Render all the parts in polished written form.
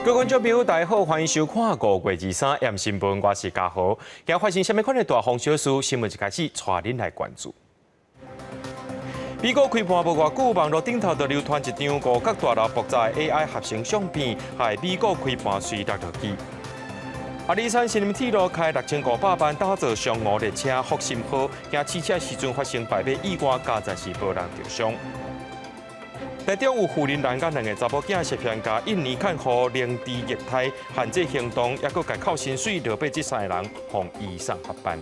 各位觀眾朋友，大家好，歡迎收看5月23 M 新聞，我是嘉豪。今日發生啥物款的大風小事？新聞一開始，帶恁來關注。美國開盤無偌久，網路頂頭就流傳一張五角大樓爆炸的 AI 合成相片，害美股開盤隨落落去。阿里山森林鐵路開6500萬打造雙吳列車復興號，驚試車時陣發生敗馬意外，加暫時無人著傷。台中有婦人男佮兩个查某囝涉嫌共印尼看護靈芝液態限制行動，抑閣共扣薪水，落尾這三个人予移送法辦。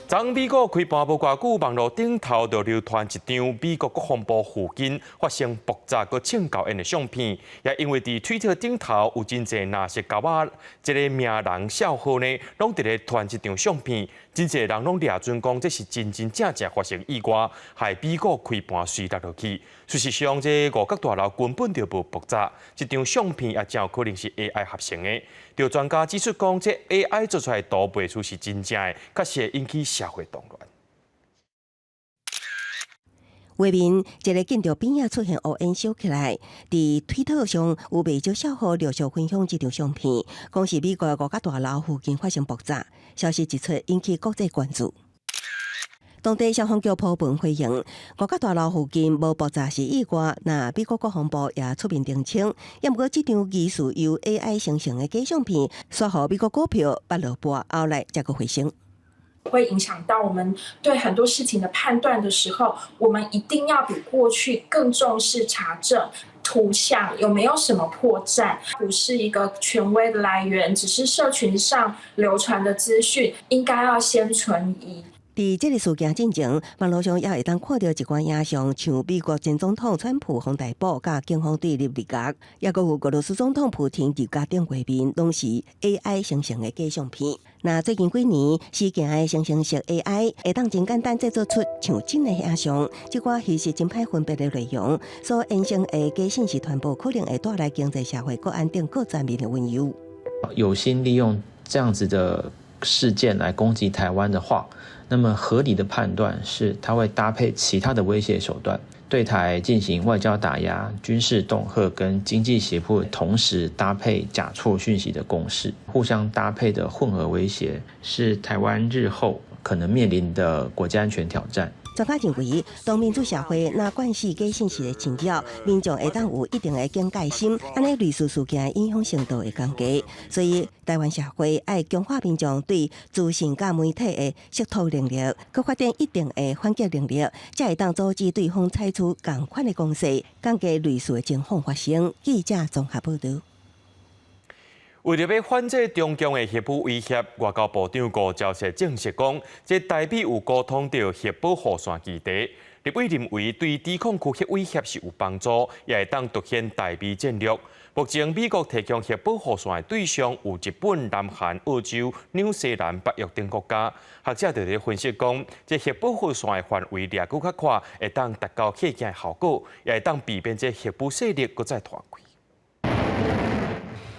昨美股開盤無偌久，網路頂頭就流傳一張美國國防部附近發生爆炸閣銃爆煙的相片，也因為佇推特頂頭有真濟藍色猴仔這个名人笑號呢，攏佇咧傳這張相片，真濟人攏掠準講這是真真正正發生意外，害美股開盤隨落落去。事實上，這五角大樓根本就無爆炸，這張相片也真有可能是 AI 合成的。有專家指出講，這 AI 做出來的圖袂輸是真正的，確實會引起社會動亂。畫面一个建築邊仔出現烏煙燒起來，佇推特上有袂少帳號陸續分享這張相片，講是美國五角大樓附近發生爆炸，消息一出引起國際關注。當地消防局鋪文回應，五角大樓附近無爆炸是意外，那美國國防部也出面澄清。毋過這張疑似由 AI 生成的假相片，煞予美國股票捌落盤，後來才閣回升。會影響到我們對很多事情的判斷的時候，我們一定要比過去更重視查證圖像有沒有什麼破綻，不是一個權威的來源，只是社群上流傳的資訊，應該要先存疑。佇這个事件進前，網路上也會當看著一寡影像，像美國前總統川普予逮捕，佮警方對立入獄，抑閣有俄羅斯總統普廷佇家頂畫面，攏是 AI 生成的假相片。那最近幾年，時行的生成式 AI 會當真簡單製作出像真的影像，這寡其實真歹分辨的內容，所衍生的假信息傳播，可能會帶來經濟、社會、國安等各層面的隱憂。有心利用這樣子的事件來攻擊台灣的話，那麼合理的判斷是，他會搭配其他的威脅手段，對台進行外交打壓、軍事恫嚇跟經濟脅迫，同時搭配假錯訊息的攻勢，互相搭配的混合威脅，是台灣日後可能面臨的國家安全挑戰。專家認為，當民主社會若慣勢假信息的侵擾，民眾會當有一定的警戒心，按呢類似事件的影響程度會降低。所以，台灣社會愛強化民眾對資訊佮媒體的識讀能力，閣發展一定的反擊能力，才會當阻止對方採取仝款的攻勢，降低類似的情況發生。記者綜合報導。為著欲反制中共的核武威脅，外交部長吳釗燮證實講，這台美有溝通著核保護傘議題。立委認為對抵抗區核威脅是有幫助，也會當凸顯台美戰略。目前美國提供核保護傘的對象有日本、南韓、澳洲、紐西蘭、北約等國家。學者就佇咧分析講，這核保護傘的範圍掠閣較闊，會當達到嚇驚的效果，也會當避免這核武勢力閣再拖開。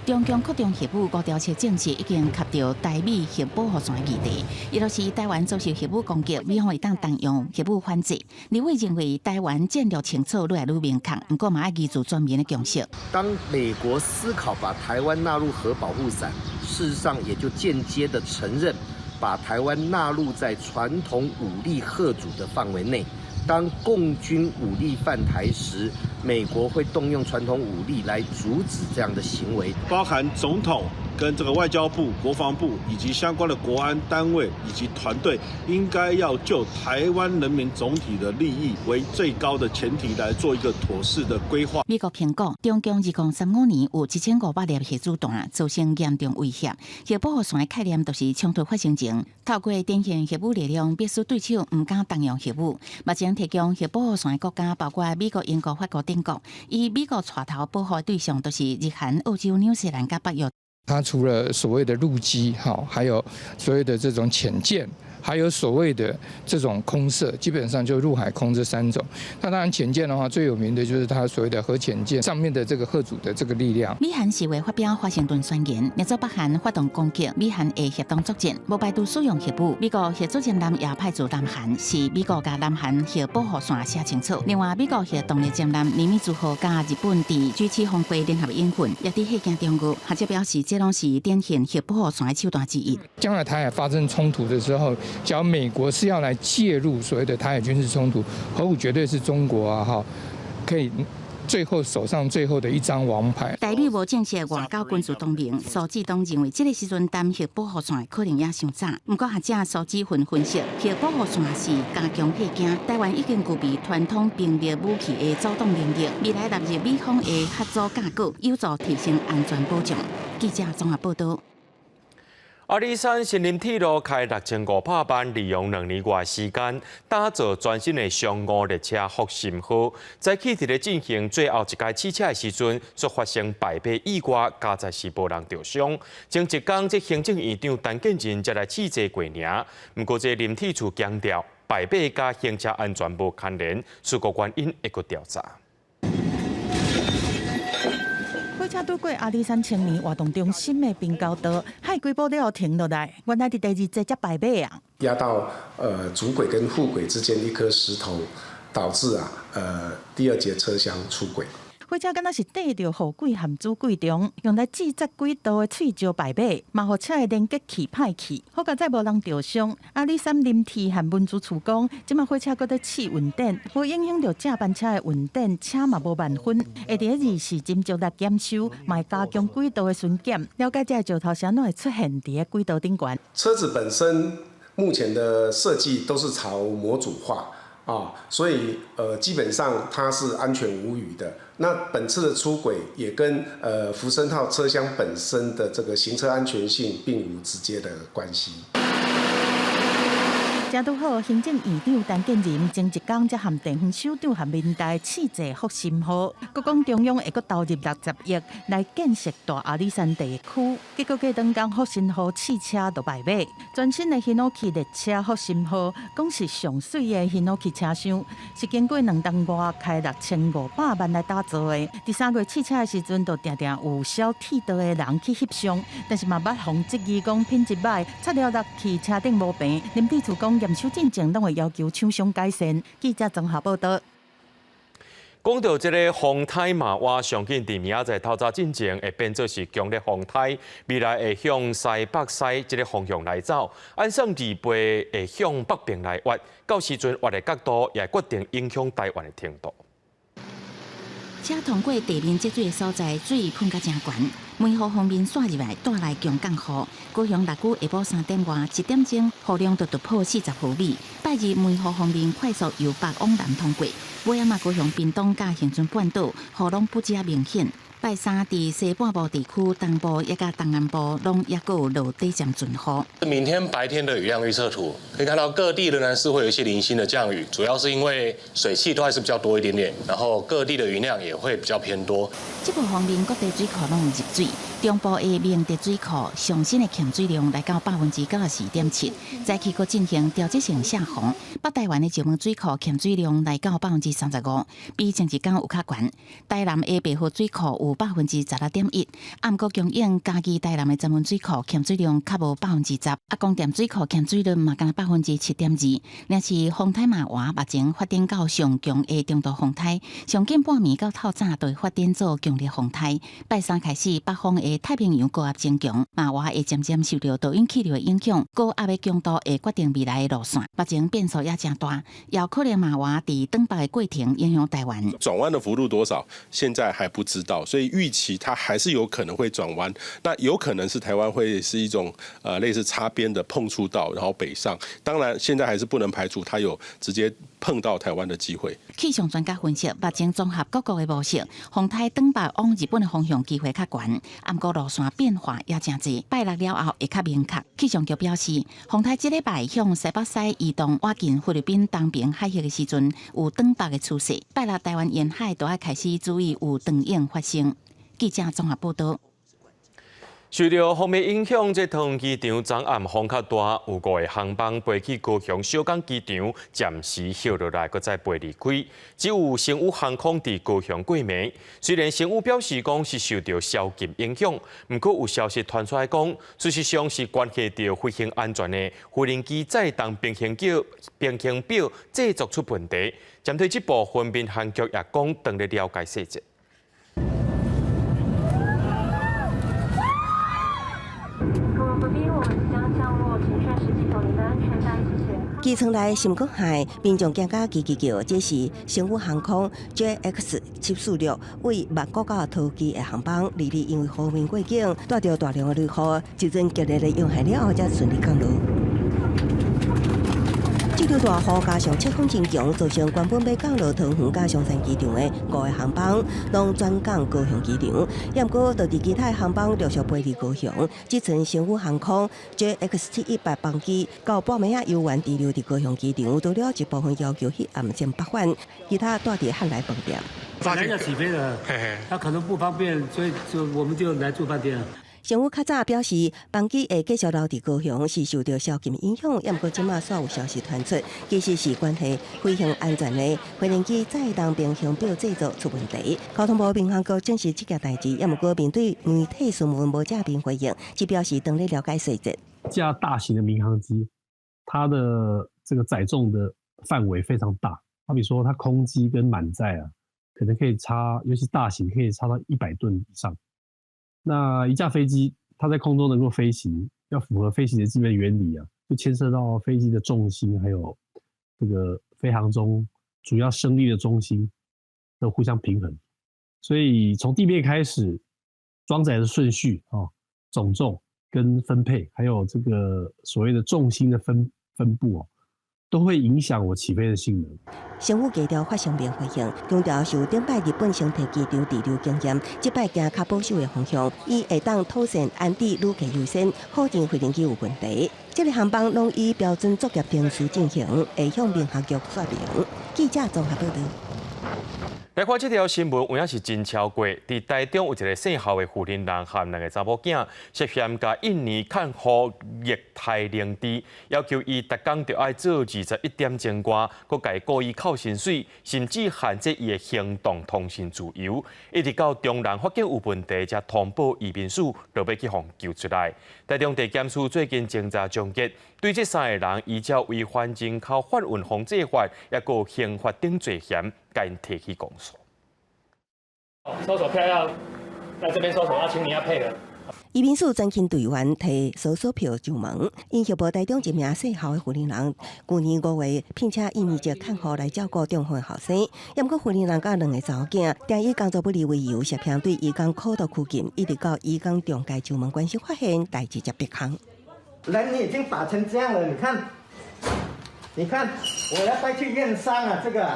中共擴張核武，吳釗燮證實已經磕著台美核保護傘議題，伊就是台灣遭受核武攻擊，美方會當動用核武反制。立委認為台灣戰略清楚愈來愈明確，毋過嘛愛凝聚全民的共識。當美國思考把台灣納入核保護傘，事實上也就間接的承認把台灣納入在傳統武力嚇阻的範圍內。當共軍武力犯台時，美國會動用傳統武力來阻止這樣的行為。包含總統跟這個外交部、國防部以及相關的國安單位以及團隊，應該要就台灣人民總體的利益為最高的前提來做一個妥適的規劃。美國評估，中共2035年有1500粒核子彈，造成嚴重威脅。核保護傘的概念就是衝突發生前，透過展現核武力量，迫使對手毋敢動用核武。目前提供核保護傘的國家包括美國、英國、法國等國。以美國帶頭保護的對象，就是日韓、澳洲、紐西蘭佮北約。它除了所謂的陸基，哈，還有所謂的這種潛艦，還有所謂的這種空射，基本上就陸海空這三種。那當然潛艦的話，最有名的就是它所謂的核潛艦上面的這個嚇阻的這個力量。美韓四月發表華盛頓宣言，協助北韓發動攻擊，美韓會協同作戰，無排除使用核武。美國核子潛艦也派駐南韓，是美國佮南韓核保護線寫清楚。另外，美國核動力潛艦尼米茲號佮日本佇 G7 峰會聯合演訓，也佇火行中國。學者表示，這攏是展現核保護線的手段之一。將來台海發生衝突的時候，假如美國是要來介入所謂的台海軍事衝突，核武絕對是中國啊！哈，可以最後手上最後的一張王牌。台美無正式外交軍事同盟，蘇志東認為，這個時陣談核保護線可能也傷早。毋過學者蘇志雲分析，核保護線是加強嚇驚，台灣已經具備傳統兵力武器的阻擋能力，未來納入美方的嚇阻架構，有助提升安全保障。記者綜合報道。阿里山森林鐵路開6500萬，利用2年外時間打造全新的商務列車復興號。早起佇咧進行最後一擺試車的時陣，卻發生敗馬意外，加載是無人著傷。前一工，這行政院長陳建仁才來試坐過爾。毋過，這林鐵處強調，敗馬佮行車安全無牽連，事故原因會閣調查。火車拄過阿里山青年活動中心的平交道，害幾步了後停落來，原來佇第二節才敗馬啊！壓到主軌跟副軌之間一顆石頭，導致啊第二節車廂出軌。火車敢若是綴著副軌和主軌中，用來制節軌道的碎石敗馬，嘛予車的連結器歹去。好佳哉無人著傷。阿里山林鐵和運輸處講，這馬火車閣咧試運轉，無影響著這班車的運轉，車嘛無慢分。會佇咧24時來檢修，嘛會加強軌道的巡檢，了解這個石頭是按怎會出現佇咧軌道頂懸。車子本身目前的設計都是朝模組化啊，所以基本上它是安全無虞的。那本次的出軌也跟福生號車廂本身的這個行車安全性並無直接的關係。正拄好，行政院長陳建仁前一工才和地方首長和民代試坐復興號，閣講中央會閣投入60億來建設大阿里山地區。結果過兩工復興號試車就敗馬，全新的ヒノキ列車復興號，講是上媠的ヒノキ車廂，是經過2冬外開6500萬來打造的。佇3月試車的時陣，就定定有小鐵道的人去翕相，但是嘛捌予人質疑講品質䆀，插了落去車頂無平。林鐵處講驗收進前，攏會要求廠商改善。記者綜合報道。講到這個風颱瑪娃，上緊佇明仔載透早進前會變做是強烈風颱，未來會向西北西這個方向來走，按算28會向北邊來倚，到時陣倚的角度也會決定影響台灣的程度。車通過地面積水的所在，水噴甲誠懸，梅雨鋒面紲入來，帶來強降雨。高雄六龜下晡3點外，一點鐘雨量就突破40毫米。拜日梅雨鋒面快速由北往南通過，尾仔嘛高雄屏東佮恆春半島雨攏不遮明顯。拜三佇西半部地區東部也佮東南部攏猶閣有落短暫陣雨。明天白天的雨量預測圖，可以看到各地仍然是會有一些零星的降雨，主要是因為水汽都還是比較多一點點，然後各地的雲量也會比較偏多。這部鋒面各地水庫攏有入水，中部的明德水庫上新的蓄水量來到94.7%，早起閣進行調節性泄洪。北台灣的石門水庫蓄水量來到35%，比前一工有較懸。台南的白河水庫有16.1%，毋過供應嘉義台南的曾文水庫蓄水量較無10%，啊，光點水庫蓄水率嘛干焦7.2%。若是風颱瑪娃目前發展到上強的中度風颱，上緊半暝到透早就會發展做強烈風颱。拜三開始，北方的太平洋高壓增強，瑪娃會漸漸受著導引氣流的影響，高壓的強度會決定未來的路線。目前變數也誠大，有可能瑪娃佇轉北的過程影響台灣。轉彎的幅度多少，現在還不知道，所以預期它還是有可能會轉彎。那有可能是台灣會是一種類似擦邊的碰觸到，然後北上。當然，現在還是不能排除它有直接碰到台灣的機會。氣象專家分析，目前綜合各國的模式，風颱轉北往日本的方向機會較懸，毋過路線變化也誠濟。拜六了後會較明確。氣象局表示，風颱這禮拜向西北西移動，倚近菲律賓東爿海域的時陣，有轉北的趨勢。拜六台灣沿海都愛開始注意有長湧發生。記者綜合報道。受著風的影響，這桃園機場昨暗風較大，有五個航班飛去高雄小港機場，暫時歇落來，閣再飛離開。只有星宇航空佇高雄過暝。雖然星宇表示講是受著宵禁影響，毋過有消息傳出來講，事實上是關係著飛行安全的無人機載重平衡表製作出問題。針對這部分，民航局也講，正咧了解細節。機艙內深閣海，民眾驚甲嘰嘰叫。這是星宇航空 JX 746為曼谷到桃機的航班，離離因為鋒面過境，帶著大量的旅客，一陣激烈的湧海了後，才順利降落。這場大雨加上吹風真強，造成原本欲降落桃園佮松山機場的五个航班，攏轉降高雄機場。也毋過，當地其他航班陸續飛離高雄。這陣星宇航空 JX 718班機到半暝仔猶原滯留佇高雄機場，除了一部分要求彼暗先北返，其他住佇漢來飯店。本來要起飛的，他可能不方便，所以就我們就來住飯店。星宇較早表示，班機會繼續留佇高雄，是受著宵禁影響。也毋過，這馬煞有消息傳出，其實是關係飛行安全的飛行機載重平衡表製作出問題。交通部民航局證實這件代誌，也毋過面對媒體詢問無正面回應，只表示正咧了解細節。架大型的民航機，它的這個載重的範圍非常大。好比說，它空機跟滿載啊，可能可以差，尤其大型可以差到100噸以上。那一架飛機，它在空中能夠飛行，要符合飛行的基本原理啊，就牽涉到飛機的重心，還有這個飛航中主要升力的中心的互相平衡。所以從地面開始，裝載的順序啊、總重跟分配，還有這個所謂的重心的分布哦，都會影響我起飛的性能。星宇低調發聲明回應，強調受頂擺日本成田機場滯留經驗，這擺行較保守的方向，以會當妥善安置旅客優先，否認飛行機有問題。這个航班攏以標準作業程序進行，會向民航局說明。記者綜合報導。來看這條新聞，有影是真超過。佇台中有一个姓侯的婦人人和兩个查某囝，涉嫌共印尼看護液態靈芝，要求伊逐工著愛做21點鐘外，閣共伊故意扣薪水，甚至限制伊的行動通訊自由。一直到中人發現有問題，才通報移民署，落尾去予救出來。台中地檢署最近偵查終結，對這三个人依照違反人口販運防制法，抑閣刑法等罪嫌，共𪜶提起公訴。搜索票要在這邊搜索，要請你要配合。移民署專勤隊員提搜索票上門，𪜶協報台中一名姓侯的婦人，舊年5月聘請印尼籍看護來照顧中風後生，也毋過婦人佮兩个查某囝，定以工作不利為由，涉嫌對移工苦毒拘禁，一直到移工中介上門關心發現，代誌才變空。人你已經打成這樣了，你看，你看，我要帶去驗傷啊！這個，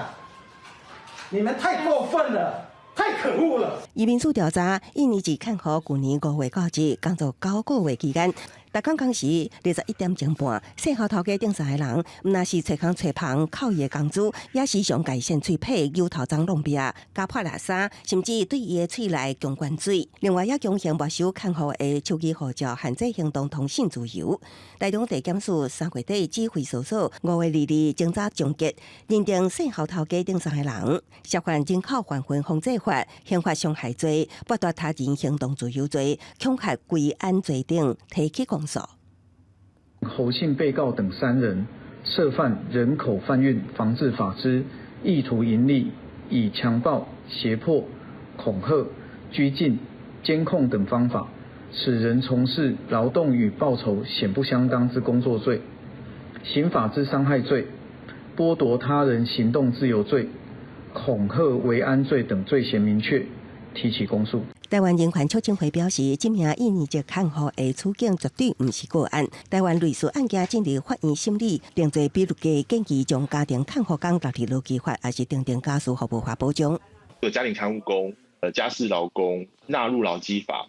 你們太過分了。太可惡了！移民署調查，印尼籍看護舊年5月到職，工作9個月期間，逐工工時21點鐘半，姓侯頭家等三个人，毋但是揣空揣縫扣伊的工資，也時常共伊扇喙皮、扭頭鬃弄壁、咬破垃圾，甚至對伊的喙內強灌水。另外，也強行沒收看護的手機護照，限制行動通訊自由。台中地檢署3月底指揮搜索，5月22偵查終結，認定姓侯頭家等三个人涉犯人口販運防制法、刑法傷害罪、剝奪他人行動自由罪、恐嚇歸案罪等提起公訴。侯姓被告等三人涉犯人口販運防治法之意圖營利，以強暴、脅迫、恐嚇、拘禁、監控等方法，使人從事勞動與報酬顯不相當之工作罪、刑法之傷害罪、剝奪他人行動自由罪、恐嚇維安罪等罪嫌明確，提起公訴。台灣人權促進會表示，這名印尼籍看護的處境絕對毋是個案。台灣類似案件進入法院審理，定罪比率低，建議將家庭看護工納入勞基法，抑是訂定家事服務法保障。家庭看護工、家事勞工納入勞基法，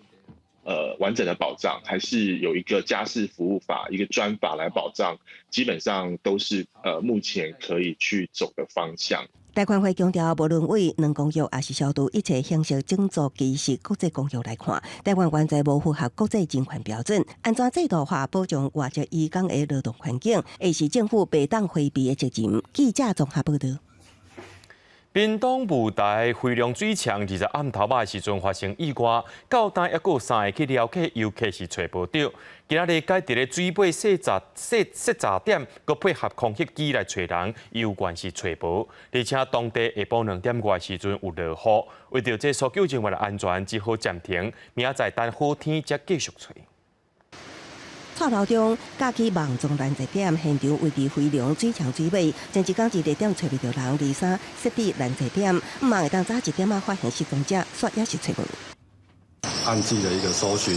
完整的保障，還是有一個家事服務法一個專法來保障，基本上都是目前可以去走的方向。大環會強調，無論為兩公約，抑是消除一切形式種族歧視國際公約來看，台灣完全無符合國際人權標準。按怎制度化保障外籍移工的勞動環境，會是政府袂當迴避的責任。記者綜合報道。屏東霧台飛龍水牆20暗頭仔的時陣發生意外，到今猶閣有三個去撩客遊客是揣無著。今仔日改佇咧水尾設閘設設閘點，閣配合空翕機來揣人，猶原是揣無。而且當地下晡2點外時陣有落雨，為著這搜救人員的安全，只好暫停，明仔載等好天才繼續揣。錯路中架起網狀攔截點，現場位佇飛龍水牆水尾，前一工22點揣袂著人，23設置攔截點，毋望會當早一點仔發現失蹤者，煞猶是揣無。岸際的一個搜尋，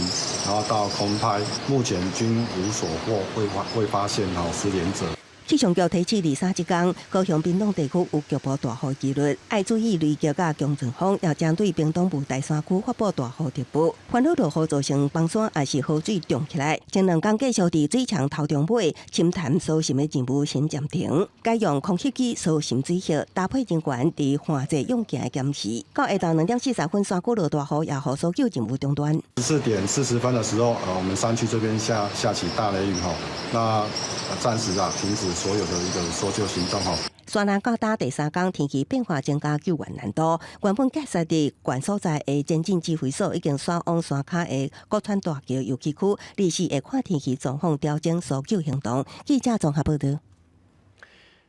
然後到空拍，目前均無所獲，未發現吼失聯者。氣象局提醒23這工，高雄屏東地區有局部大雨機率，愛注意雷擊佮強陣風，也針對屏東霧台山區發布大雨特報。煩惱落雨造成崩山，抑是河水漲起來。前兩工繼續佇水牆頭中尾深潭搜尋的任務先暫停，改用空翕機搜尋水域，搭配人員佇旱季用行的監視。到下晝2點40分，山區落大雨，也予搜救任務中斷。14點40分的時候，我們山區這邊下起大雷雨吼，那暫時啊停止所有的一個搜救行動吼。山南到今第三工天氣變化增加救援難度。原本建設佇縣所在的前進指揮所已經徙往山跤的國川大橋遊憩區，臨時會看天氣狀況調整搜救行動。記者綜合報道。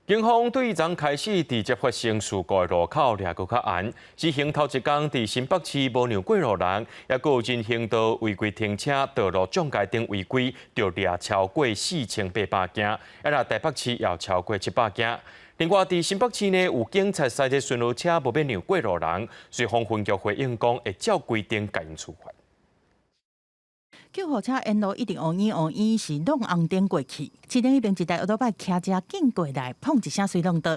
警方對昨開始佇這發生事故的路口掠閣較嚴，執行頭一工佇新北市無讓過路人，抑閣有人行道違規停車、道路障礙等違規，著掠超過4800件，啊若台北市也有超過700件。另外，佇新北市呢，有警察駛這巡邏車無欲讓過路人，瑞豐分局回應講會照規定共𪜶處罰。救護車沿路一直烏煙烏煙，是攏紅燈過去。市頂彼邊一台歐多拜騎車緊過來，砰一聲隨挵倒。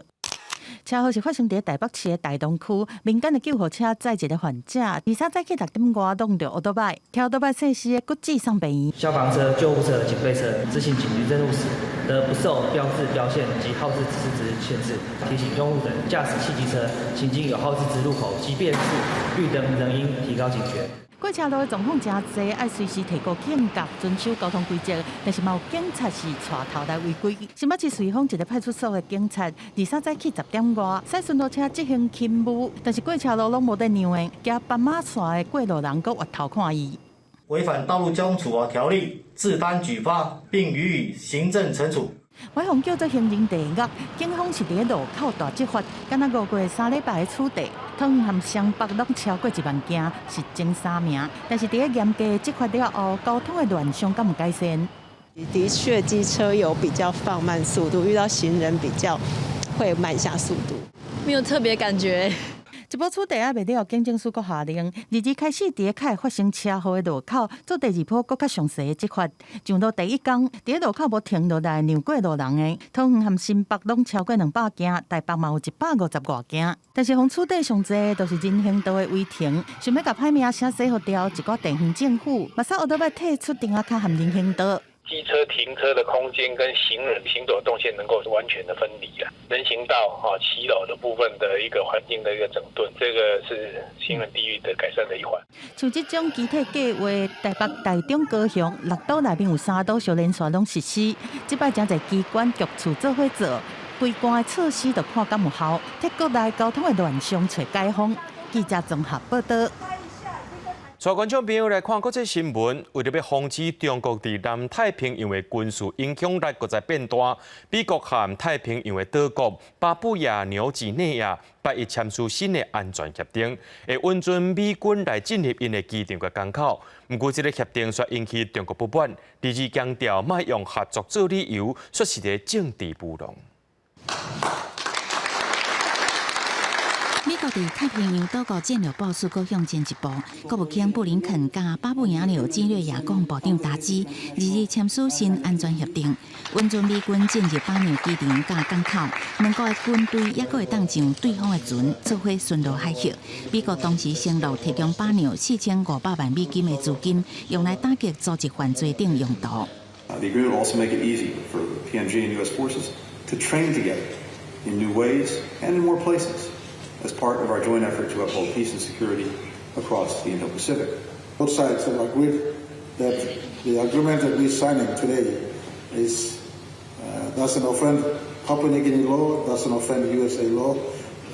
車禍是發生佇台北市的大同區，民間的救護車載一個患者，23早起6點外挵著歐多拜，騎歐多拜駛屍的骨子送病院。消防車、救護車、警備車執行緊急任務時，得不受標誌、標線及號誌指示之限制。提醒用路人駕駛汽機車行經有號誌之路口，即便是綠燈，仍應提高警覺。過車路的狀況誠濟，愛隨時提高警覺，遵守交通規則。但是嘛有警察是帶頭來違規。新北市瑞芳一個派出所的警察，23早起10點外，駛巡邏車執行勤務，但是過車路攏無咧讓的，驚斑馬線的過路人閣越頭看伊。違反道路交通處罰條例，治單舉發並予以行政懲處。我予叫做行人地獄，警方是佇路口大執法，敢若5月3禮拜的取締，桃園和雙北攏超過1萬件，是前三名。但是佇咧嚴格執法了後，交通的亂象敢有改善？的確，機車有比較放慢速度，遇到行人比較會慢下速度，沒有特別感覺。一步取締猶未了，警政署閣下令，22開始佇咧較會發生車禍的路口做第二波閣較詳細的執法。上路第一工，佇咧路口無停落來讓過路人的，桃園和新北攏超過200件，台北嘛有150外件。但是予取締上濟，就是人行道的違停，想欲共歹名聲洗予掉，一寡地方政府嘛使烏都欲退出釘仔跤和人行道。機車停車的空間跟行人行走動線能夠完全的分離了，人行道哈騎樓的部分的一個環境的一個整頓，這個是行人地獄的改善的一環。像這種機鐵計畫，台北、台中、高雄六都內面有三都相連紲攏實施，這擺誠濟機關局處做伙做，規關的措施就看敢有效，替國內交通的亂象揣解方。記者綜合報道。帶觀眾朋友來看國際新聞，為著欲防止中國佇南太平洋的軍事影響力閣再變大，美國和太平洋的島國巴布亞紐幾內亞拜一簽署新的安全協定，會允准美軍來進入𪜶的機場佮港口。毋過，這个協定卻引起中國不滿，而且強調莫用合作做理由，說是咧政治舞弄。美國佇太平洋島國戰略部署閣向前一步，國務卿布林肯佮巴布亞紐幾內亞國防部長達茲二日簽署新安全協定，允准美軍進入巴紐機場佮港口，兩國的軍隊猶閣會當上對方的船，做伙巡邏海域。美國同時承諾提供巴紐4500萬美金的資金，用來打擊組織犯罪等用途。 The agreement will also make it easy for PNG and U.S. forces to train together. in new ways and in more places as part of our joint effort to uphold peace and security across the Indo-Pacific. Both sides have agreed that the agreement that we're signing today is doesn't offend Papua New Guinea law, doesn't offend USA law,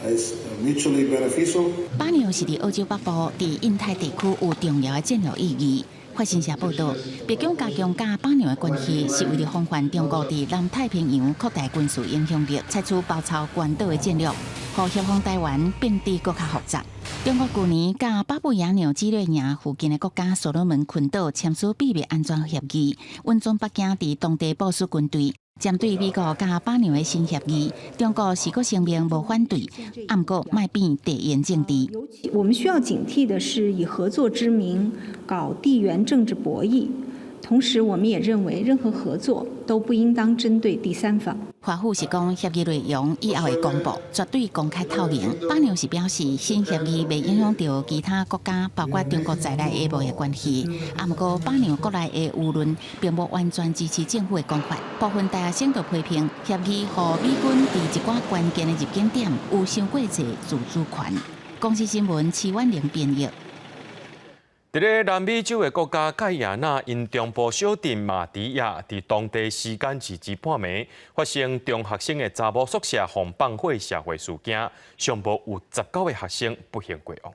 is mutually beneficial. 巴纽是佇澳洲北部，佇印太地區有重要的戰略意義。法新社報道，白宮加強佮巴紐的關係，是為了防範中國佇南太平洋擴大軍事影響力，採取包抄關島的戰略，予協防台灣變得閣較複雜。中國舊年佮巴布亞紐幾內亞附近的國家所羅門群島簽署秘密安全協議，允准北京佇當地部署軍隊。針對美國佮巴紐的新協議，中國是閣聲明無反對，毋過莫變地緣政治。我們需要警惕的是以合作之名搞地緣政治博弈，同時我們也認為任何合作都不應當針對第三方。華府是講協議內容以後會公布，絕對公開透明。巴紐是表示，新協議袂影響著其他國家，包括中國在內的貿易關係。啊，毋過巴紐國內的輿論並無完全支持政府的講法，部分大學生就批評協議予美軍佇一寡關鍵的入境點有傷過濟自主權。公視新聞徐婉玲編譯。佇咧南美洲的國家蓋亞那，𪜶中部小鎮馬迪亞，佇當地時間二日半暝發生中學生的查某宿舍予放火燒毀事件，上無有19個學生不幸過往。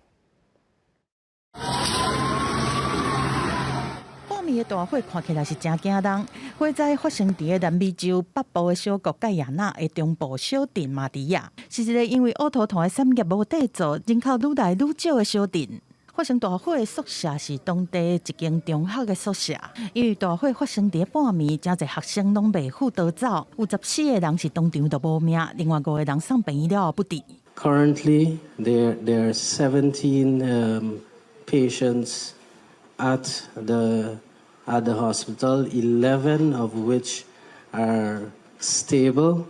半暝的大火看起來是誠驚人。火災發生佇個南美洲北部的小國蓋亞那的中部小鎮馬迪亞，是一個因為烏塗炭的產業無塊做，人口愈來愈少的小鎮。發生大火的宿舍是當地一間中學的宿舍，因為大火發生佇半暝，誠濟學生攏袂赴逃走，有14個人是當場就無命，另外五個人送病院了後不治。 Currently, there are 17 patients at the hospital, 11 of which are stable.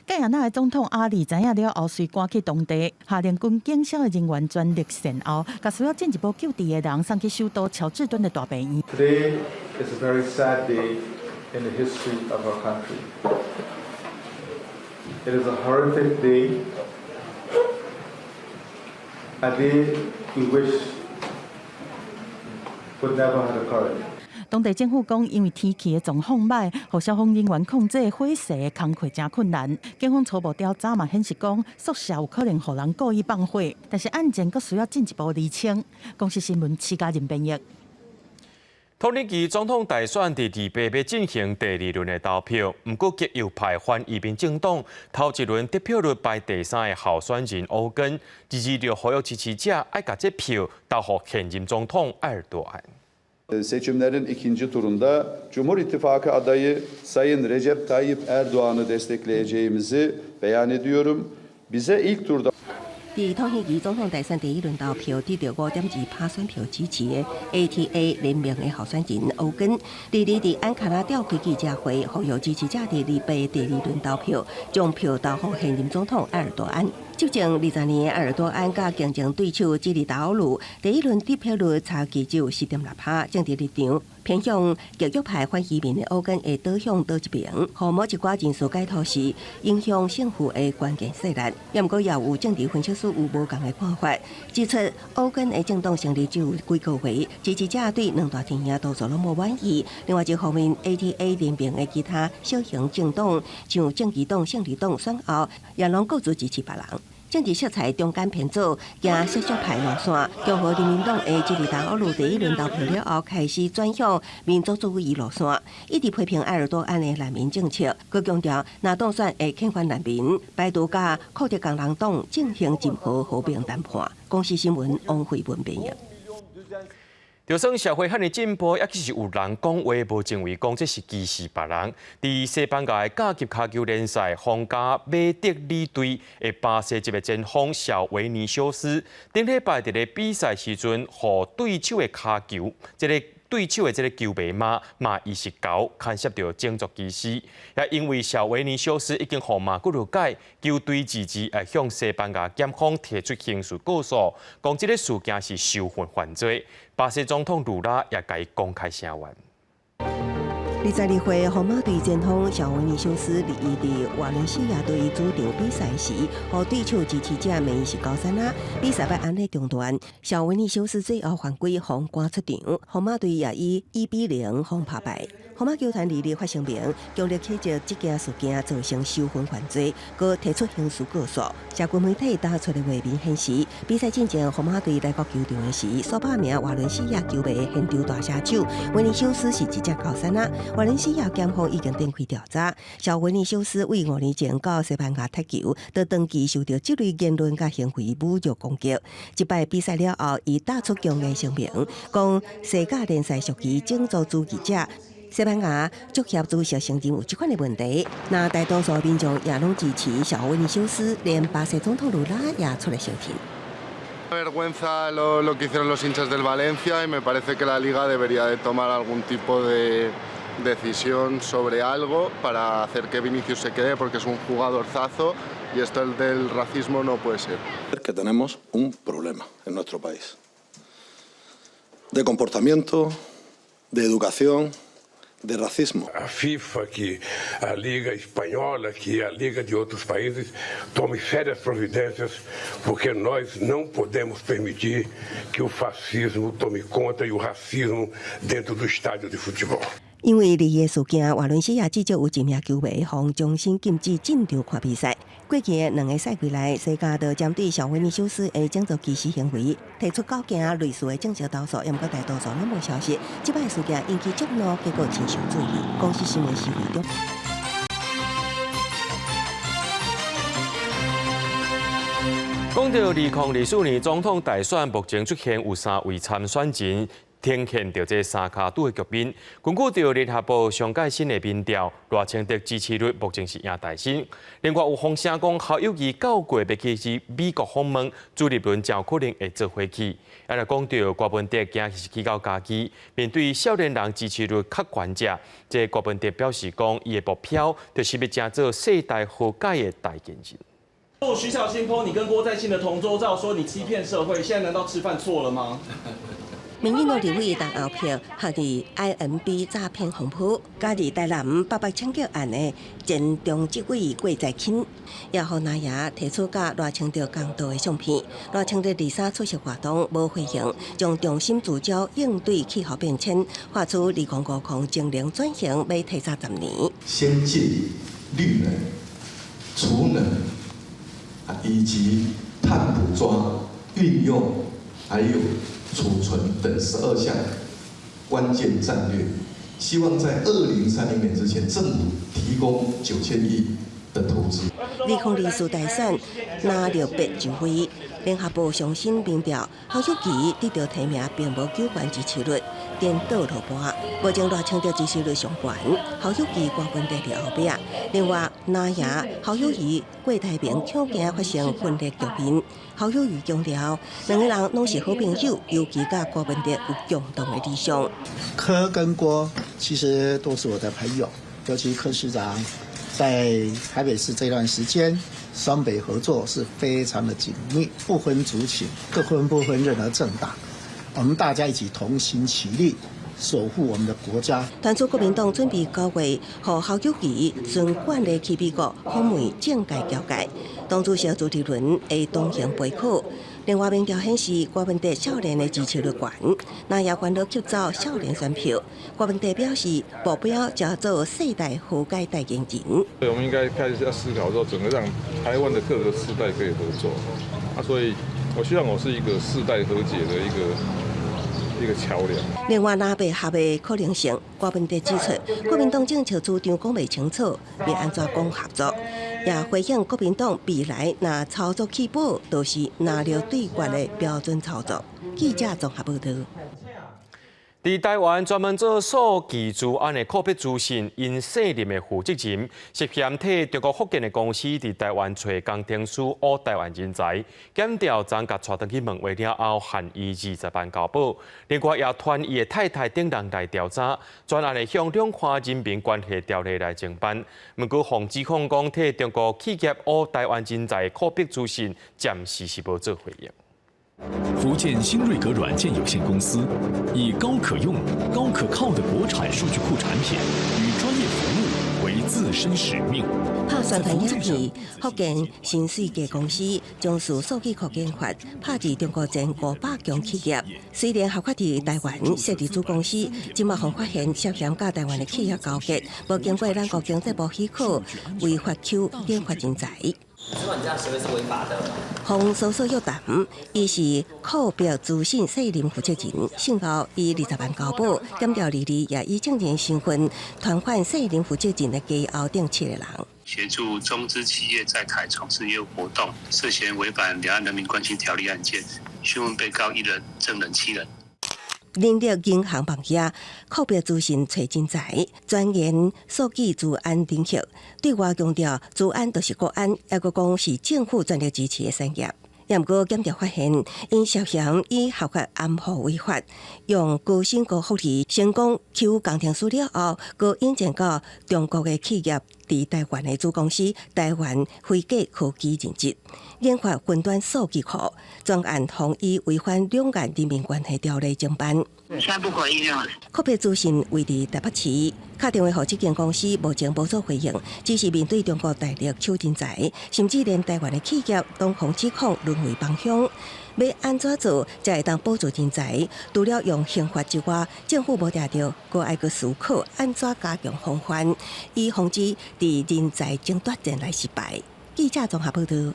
蓋亞那的總統阿里知影了後，隨趕去當地，下令軍警消的人員全力善後，共需要進一步救治的人送去首都喬治敦的大病院。 Today is a very sad day in the history of our country. It is a horrific day, a day we wish would never have occurred. 當地政府講，因為天氣的狀況䆀，予消防人員控制火勢的工課誠困難。警方初步調查嘛顯示講，宿舍有可能予人故意放火，但是案件閣需要進一步釐清。公視新聞徐家仁編譯。土耳其總統大選佇28欲進行第二輪的投票，毋過極右派反移民政黨頭一輪得票率排第三的候選人歐根，二日就呼籲支持者愛共這票投予現任總統埃爾多安。 Seçimlerin ikinci turunda Cumhur İttifakı adayı Sayın Recep Tayyip Erdoğan'ı destekleyeceğimizi beyan ediyorum. Bize ilk turda 佇土耳其總統大選第一輪投票得著5.2%選票支持的 ATA 聯盟的候選人歐根，二日佇安卡拉召開記者會，呼籲支持者佇28第二輪投票，將票投予現任總統埃爾多安。執政20年的埃爾多安佮競爭對手基利達奧魯，第一輪得票率差距只有4.6%，政治立場偏向極右派反移民的歐根會倒向佗一邊，予某一寡人士解讀是影響勝負的關鍵勢力。也毋過也有政治分析師有無仝的看法，指出歐根的政黨成立只有幾個月，支持者對兩大陣營多數攏無滿意。另外一方面，ATA 聯盟的其他小型政黨，像正義黨、勝利黨選後，也攏各自支持別人。政治色彩中間偏左，行少數派路線。共和人民黨的基利達奧魯第一輪投票了後，開始轉向民族主義路線，一直批評埃爾多安的難民政策，閣強調若當選會遣返難民，排除佮庫德工人黨進行任何和平談判。公視新聞王慧文編譯。就算社會遐爾進步，猶閣是有人講話無認為講這是歧視別人。佇西班牙的甲級跤球聯賽，皇家馬德里隊的巴西籍的前鋒小維尼修斯，頂禮拜佇咧比賽時陣，予對手的跤球，這个對手的這个球迷罵罵伊是猴，牽涉著種族歧視。也因為小維尼修斯已經予罵幾落擺，球隊二日會向西班牙檢方提出刑事告訴，講這个事件是仇恨犯罪。巴西總統盧拉也共伊公開聲援。二22歲，皇馬隊前鋒小維尼修斯日佇瓦倫西亞隊主場比賽時，予對手支持者罵伊是高山仔。比賽欲按呢中斷，小維尼修斯最後犯規，予趕出場，皇馬隊也以1比0予拍敗。皇馬球團二日發聲明，強烈譴責這件事件造成仇恨犯罪，閣提出刑事告訴。社群媒體打出的畫面顯示，比賽進前，皇馬隊來到球場的時，數百名瓦倫西亞球迷現場大聲唱，維尼修斯是一隻高山仔。瓦倫西亞檢方已經展開調查。小維尼修斯為5年前到西班牙踢球，都長期受到這類言論佮行為侮辱攻擊。這擺比賽了後，伊打出強硬聲明，講西甲聯賽屬於種族主義者。西班牙足協主席承認有這款的問題，那大多數民眾也攏支持小維尼修斯，連巴西總統盧拉也出來相挺。 Vergüenza lo que hicieron los hinchas del Valencia y me parece que la Liga debería de tomar algún tipo de decisión sobre algo para hacer que Vinicius se quede, porque es un jugadorzazo y esto del racismo no puede ser. Que tenemos un problema en nuestro país de comportamiento, de educación, de racismo. A FIFA, que a Liga Espanhola, que a Liga de outros países tome sérias providências, porque nós não podemos permitir que o fascismo tome conta e o racismo dentro do estádio de futebol. 因為二日事件，瓦倫西亞至少有一名球迷予終身禁止進場看比賽。過去的兩個賽季內，西甲就針對小維尼修斯的種族歧視行為提出九件類似的正式投訴，毋過大多數攏無消息。這擺事件引起眾怒，結果真受注意。公視新聞施惠中。講到2024年總統大選，目前出現有三位參選人。呈現著這三跤拄的局面。根據著聯合報上蓋新的民調，賴清德支持率目前是贏大新。另外有風聲講，侯友宜九月欲去美國訪問，朱立倫誠可能會做伙去。啊，來講著柯文哲今日是去到嘉義，面對少年人支持率較懸者，這柯文哲表示講，伊的目標就是欲成做世代和解的代言人。徐巧芯 PO 你跟郭在清的同桌照，說你欺騙社會，現在難道吃飯錯了嗎？民進黨立委陳厚朴，陷佇 IMB 詐騙風波，佮佇台南八八槍擊案的前中執委郭在清，也予藍營提出佮賴清德仝道的相片。賴清德二三出席活動無回應，將重心聚焦應對氣候變遷，發出2050淨零轉型欲提早10年。先進綠能、儲能以及碳捕捉、運用，還有儲存等12項關鍵戰略，希望在2030年之前，政府提供9000億的投資。2024大選，藍綠白就位，聯合報上新民調，侯友宜得著提名，並無糾懸支持率，顛倒落盤。目前賴清德支持率上懸，侯友宜柯文哲佇後壁。另外，藍營侯友宜、郭台銘恐驚發生分裂局面。侯友宜強調，兩个人攏是好朋友，尤其佮柯文哲有共同的理想。柯跟郭其實都是我的朋友，尤其柯市長在台北市這段時間，雙北合作是非常的緊密，不分族群，各分不分任何政黨，我們大家一起同心齊力，守護我們的國家。傳出國民黨準備九月，予侯友宜循慣例去美國訪問政界僑界，黨主席朱立倫會同行陪考。另外民調顯示，柯文哲少年的支持率懸，藍營煩惱吸走少年選票。柯文哲表示，目標叫做世代和解代言人。對，我們應該開始要思考說，怎麼讓台灣的各個世代可以合作。啊，所以我希望我是一個世代和解的一個橋梁。另外，藍白合的可能性，柯文哲指出，國民黨政策主張講袂清楚，欲按怎講合作，也回應國民黨未來若操作棄保，就是藍綠對決的標準操作。記者綜合報導。佇台灣專門做數據資安的科比資訊，𪜶卸任的負責人涉嫌替中國福建的公司佇台灣揣工程師挖台灣人才，檢調昨共帶轉去問話了後，限伊20萬交保。另外也傳伊的太太等人來調查，全案會向兩岸人民關係條例來偵辦。毋過，予指控講替中國企業挖台灣人才的科比資訊，暫時是無做回應。福建新瑞格軟件有限公司以高可用、高可靠的國產數據庫產品與專業服務為自身使命。拍宣傳影片，福建新瑞格公司從事數據庫研發，拍佇中國前500強企業。雖然合法佇台灣設立子公司，這馬予發現涉嫌佮台灣的企業勾結，無經過咱國經濟部許可，違法搶研發人才。知道你這樣行為是違法的。予搜索約談，伊是酷別資訊卸任負責人，訊後以20萬交保，檢調二二也以證人身份傳喚卸任負責人的家後等七個人。協助中資企業在台從事業務活動，涉嫌違反兩岸人民關係條例案件，訊問被告一人，證人七人。人力銀行網頁，酷別資訊揣人才，鑽研數據資安領域，對外強調資安就是國安，抑閣講是政府全力支持的產業。毋過檢調發現，𪜶涉嫌以合法暗號違法，用高薪高福利成功搶工程師了後，閣引薦到中國的企業佇台灣的子公司台灣飛格科技任職，研發雲端數據庫，專案予以違反兩岸人民關係條例偵辦。現在不回應了。酷別資訊位佇台北市，敲電話予這間公司目前無做回應，只是面對中國大陸搶人才，甚至連台灣的企業攏予指控淪為幫兇。欲按怎做才會當保住人才？除了用刑罰之外，政府無定著，閣愛閣思考按怎加強防範，以防止佇人才爭奪戰來失敗。記者綜合報導。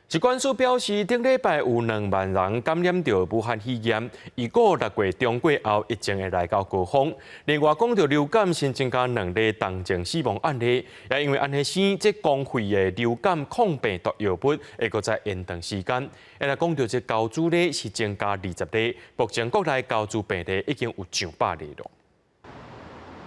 疾管署表示，頂禮拜有2萬人感染著武漢肺炎，預估6月中過後，疫情會來到高峰。另外，講著流感新增加兩例重症死亡案例，也因為按呢生，這公費的流感抗病毒藥物會閣再延長時間。若講著這猴痘咧，是增加20例，目前國內猴痘病例已經有上百例囉。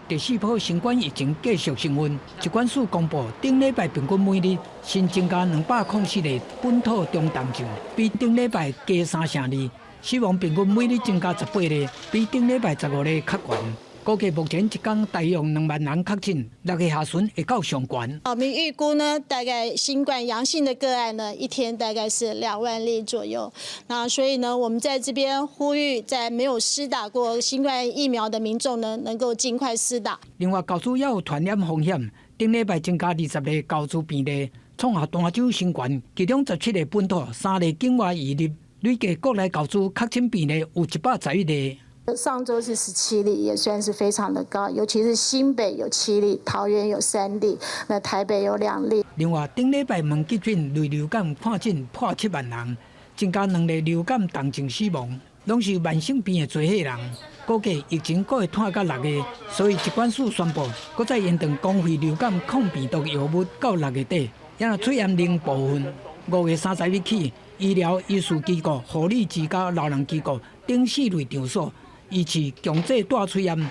第四波新冠疫情繼續升溫，疾管署公布，頂禮拜平均每日新增加204例本土中重症，比頂禮拜加三成二。死亡平均每日增加18例，比頂禮拜15例較懸。估計目前一工大約2萬人確診，6月下旬會到上懸。我們預估呢，大概新冠陽性的個案呢，一天大概是2萬例左右。那所以呢，我們在這邊呼籲，在沒有施打過新冠疫苗的民眾呢，能夠盡快施打。另外，猴痘也有傳染風險，頂禮拜增加20例猴痘病例，創下單週新懸，其中17例本土，3例境外移入，累計國內猴痘確診病例有111例。上週是17例，也算是非常的高，尤其是新北有7例，桃園有3例，那台北有2例。另外，頂禮拜問急診類流感看診破7萬人，增加兩例流感重症死亡，攏是慢性病的濟歲人。估計疫情閣會拖到6月，所以疾管署宣布，閣再延長公費流感抗病毒藥物到6月底。也若喙炎零部分，5月30日起，醫療醫事機構、護理之家、老人機構等四類場所，維持強制戴喙罨，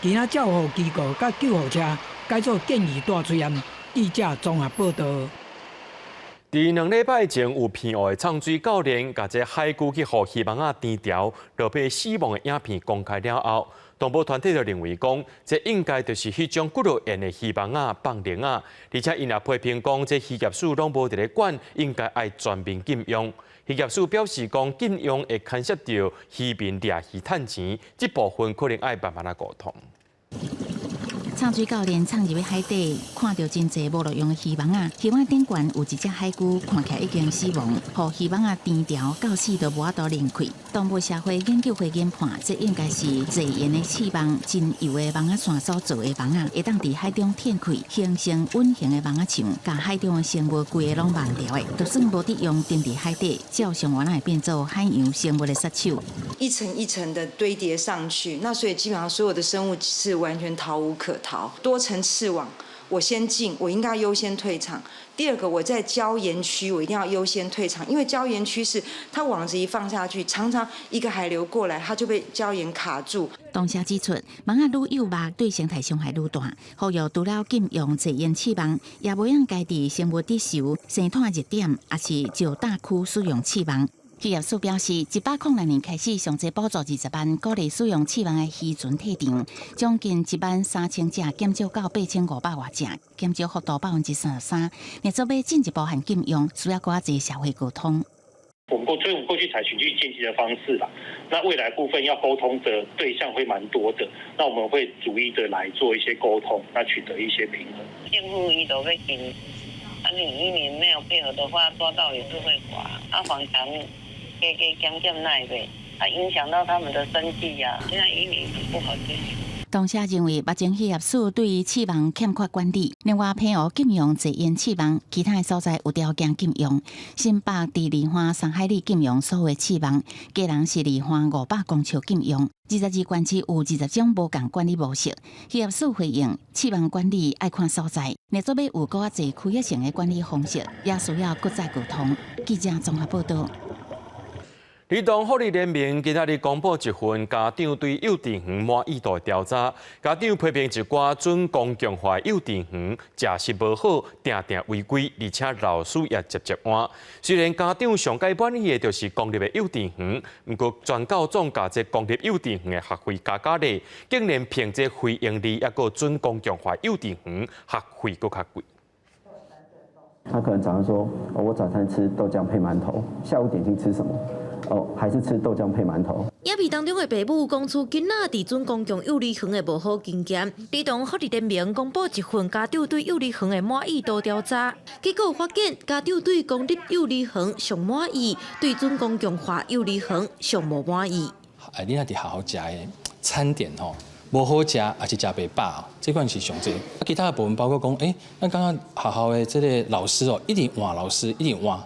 其他照護機構佮救護車改做建議戴喙罨。記者綜合報導。佇2禮拜前有偏烏的藏水教練，共這海龜去予魚網仔纏牢，落尾死亡的影片公開了後，動保團體就認為講，這應該就是彼種幾落鹽的魚網仔放靈仔，而且𪜶也批評講，這漁業署攏無佇咧管，應該愛全面禁用。漁業署表示講，禁用會牽涉著漁民掠魚趁錢，這部分可能愛慢慢仔溝通。藏水教練藏入去海底，看著真濟無路用的漁網仔，漁網頂懸有一隻海龜，看起來已經死亡，予漁網仔纏牢，到死都無法度擰開。動物社會研究會研判，這應該是濟鹽的刺網，真幼的網仔線所做的網仔，會當佇海中展開，形成隱形的網仔牆，共海中的生物規个攏網牢的。就算無得用，沉佇海底，照樣原來會變做海洋生物的殺手。一層一層的堆疊上去，那所以基本上所有的生物是完全逃無可逃。多層刺網，我先進，我應該優先退場。第二個，我在礁岩區，我一定要優先退場，因為礁岩區是它網子一放下去，常常一個海流過來，它就被礁岩卡住。同時指出，網仔愈幼肉對生態傷害愈大。呼籲除了禁用濟鹽刺網，也無應該佇生物低潮、生態熱點，抑是石大區使用刺網。漁業署表示，106年開始，上濟補助20萬，鼓勵使用刺網的漁船退場，將近1萬3千隻減少到8500外隻，減少幅度33%。若做欲進一步限禁用，需要閣較濟社會溝通。所以我們過去採循序漸進的方式啦。那未來部分要溝通的對象會蠻多的，那我們會逐一的來做一些溝通，那取得一些平衡。政府伊都欲禁，啊，你移民沒有配合的話，抓到也是會罰。啊，房產加加減減奈唄，啊，影響到他們的生計呀。現在移民很不好進。同時認為，目前漁業署對於刺網欠缺管理，另外澎湖禁用坐煙刺網，其他的所在有條件禁用。新北佇離岸3海里禁用所有的刺網，基隆是離岸500公尺禁用。22縣市有20種無仝管理模式。漁業署回應，刺網管理愛看所在，若做欲有閣較濟區域性的管理方式，也需要閣再溝通。記者綜合報道。兒童福利聯盟今仔日公布一份家長對幼稚園滿意度的調查，家長批評一寡準公共化幼稚園食食無好，定定違規，而且老師也接接換。雖然家長上蓋滿意的就是公立的幼稚園，毋過全教總共這公立幼稚園的學費加加咧，竟然憑這非營利抑閣準公共化幼稚園學費閣較貴。他可能早上說：我早餐吃豆漿配饅頭，下午點心吃什麼？哦，還是吃豆漿配饅頭。影片當中的爸母講出囡仔佇準公共幼兒園的無好經驗。兒童福利聯盟公布一份家長對幼兒園的滿意度調查，結果發現家長對公立幼兒園上滿意，對準公共化幼兒園上無滿意。哎，你若佇學校食的餐點吼，無好食，抑是食袂飽，這款是上濟。其他的部分包括講，欸，咱感覺學校的這個老師哦，一直換老師，一直換。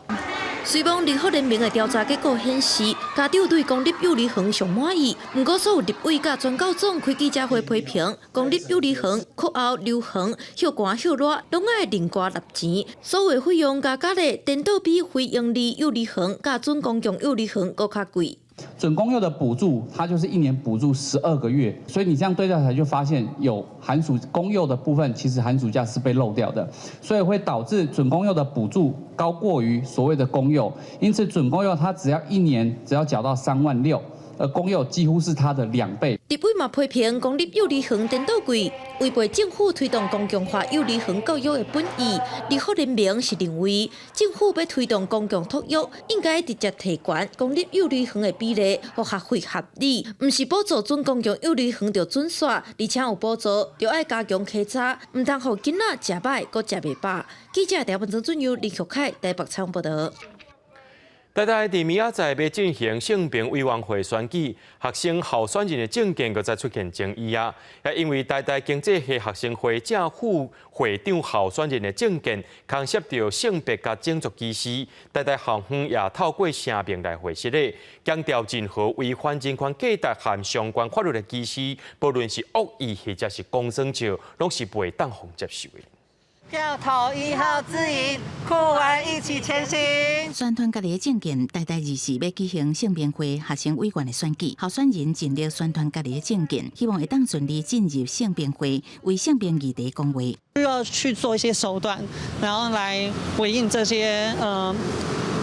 雖罔兒福聯盟的調查結果顯示，家長對公立幼兒園上滿意，毋過所有立委佮全教總開記者會批評，公立幼兒園課後留園、歇寒歇熱，攏愛另外納錢，所有費用加加咧，顛倒比非營利幼兒園佮準公共幼兒園閣較貴。準公幼的補助，它就是一年補助12個月，所以你這樣對照起來就發現有寒暑公幼的部分，其實寒暑假是被漏掉的，所以會導致準公幼的補助高過於所謂的公幼，因此準公幼它只要一年只要繳到3萬6。而公幼幾乎是它的2倍。立委嘛批評公立幼兒園顛倒貴，違背政府推動公共化幼兒園教育的本意。兒福聯盟是認為，政府欲推動公共托育，應該直接提懸公立幼兒園的比例，予學費合理，毋是補助準公共幼兒園就準煞，而且有補助就愛加強稽查，毋通予囡仔食歹，閣食袂飽。記者廖文曾准由林玉凱台北採訪報道。台大佇明仔載欲進行性平委員會選舉，學生候選人的政見閣再出現爭議啊！也因為台大經濟系學生會正副會長候選人的政見，牽涉著性別佮種族歧視，台大校方也透過聲明來回釋咧，強調任何違反人權價值和相關法律的歧視，無論是惡意或者是公耍笑，攏是袂當予接受的。票投1號指引，酷玩一起前行。宣傳家己的政見，台大24欲舉行性平會學生委員的選舉，候選人盡力宣傳家己的政見，希望會當順利進入性平會，為性平議題講話。需要去做一些手段，然後來回應這些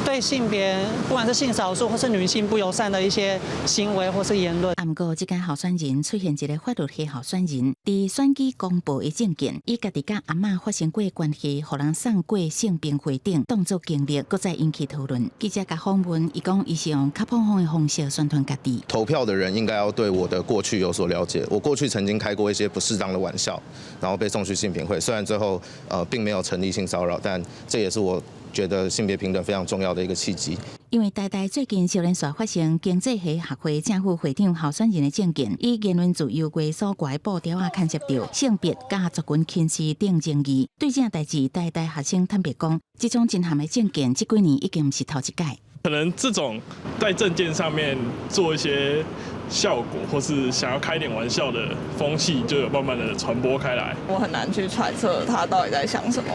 對性別，不管是性少數或是女性不友善的一些行為或是言論。毋過，這間候選人出現一個法律系候選人，佇選舉公報的政見，以家己佮阿嬤發生過關係，予人送過性平會頂，當作經歷，閣再引起討論。記者共訪問，伊講伊是用較普通的方式宣傳家己。投票的人應該要對我的過去有所了解。我過去曾經開過一些不適當的玩笑，然後被送去性平會。雖然最後並沒有成立性騷擾，但這也是我覺得性別平等非常重要的一個契機。因為台大最近接連續發生經濟系學會正副會長候選人的政見，以言論自由為所掛的布條仔牽涉著性別佮族群歧視等爭議。對這代誌，台大學生坦白講，這種真譀的政見，這幾年已經毋是頭一擺。可能這種在政見上面做一些效果，或是想要開點玩笑的風氣，就有慢慢的傳播開來。我很難去揣測他到底在想什麼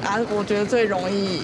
啊！我覺得最容易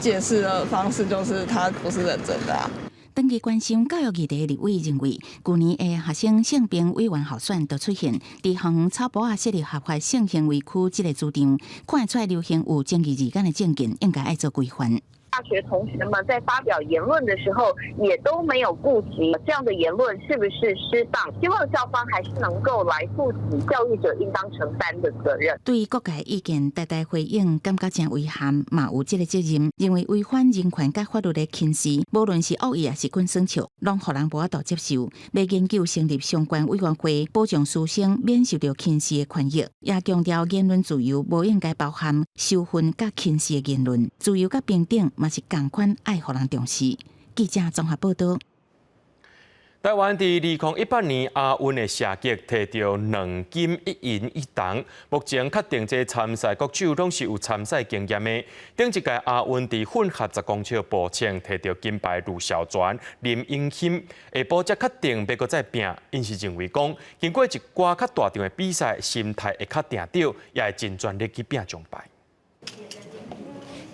解釋的方式就是他不是認真的啊。長期關心教育議題的立委認為，舊年的學生性平委員候選就出現佇校園草埔仔設立合法性行為區這個主張，看會出來流行有爭議字眼的政見，應該愛做規範。大學同學們在發表言論的時候，也都沒有顧及這樣的言論是不是適當。希望校方還是能夠來負起教育者應當承擔的責任。對各界意見，台大回應，感覺誠遺憾，嘛有這个責任，認為違反人權佮法律的輕視，無論是惡意抑是滾耍笑，攏予人無法度接受。欲研究成立相關委員會，保障師生免受著輕視的權益，也強調言論自由無應該包含羞辱佮輕視的言論，自由佮平等嘛是仝款愛予人重視。記者綜合報導。台灣佇2018年亞運的射擊提著兩金一銀一銅，目前確定這參賽國手攏是有參賽經驗的。頂一屆亞運佇混合10公尺步槍提著金牌呂孝全、林永欣，下晡才確定欲閣再拚。𪜶是認為講，經過一寡較大場的比賽，心態會較定著，也會盡全力去拚獎牌。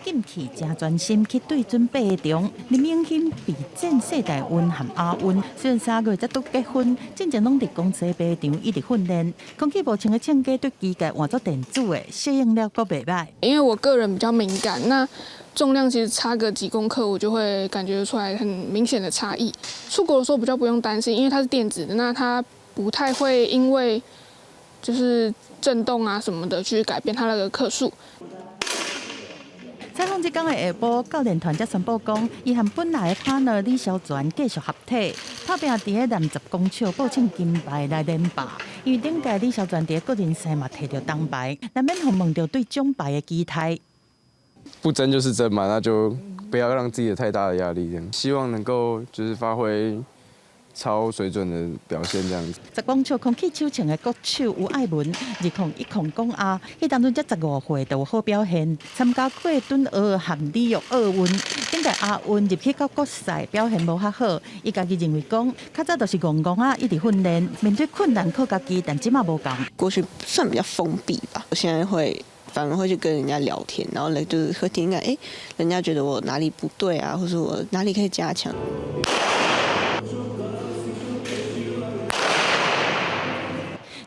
禁氣誠專心去對準八場，林永欣備戰世大運和亞運，雖然3月才拄結婚，進前攏佇公司馬場一直訓練。空氣步槍的槍架對機械換做電子的，適應了閣袂䆀。因為我個人比較敏感，那重量其實差個幾公克，我就會感覺出來很明顯的差異。出國的時候比較不用擔心，因為它是電子的，那它不太會因為就是震動啊什麼的去改變它那個克數。採訪這工的下晡，教練團才宣布講，伊和本來的 partner 李孝全繼續合體，拍拚佇个男10公尺步槍金牌來連霸。因為頂屆李孝全佇個個人賽嘛提著銅牌，難免予問著對獎牌的期待。不爭就是爭嘛，那就不要讓自己有太大的壓力，這樣希望能夠就是發揮超水準的表現，這樣子。10公尺空氣手槍的國手吳愛文，2010港亞，彼當陣才15歲就有好表現，參加過頓奧和里約奧運，頂屆亞運入去到國賽表現無較好，伊家己認為講，較早就是戇戇仔一直訓練，面對困難靠家己，但這馬無仝。過去算比較封閉吧，我現在會反而會去跟人家聊天，然後咧就是會聽聽看，欸，人家覺得我哪裡不對啊，或者我哪裡可以加強。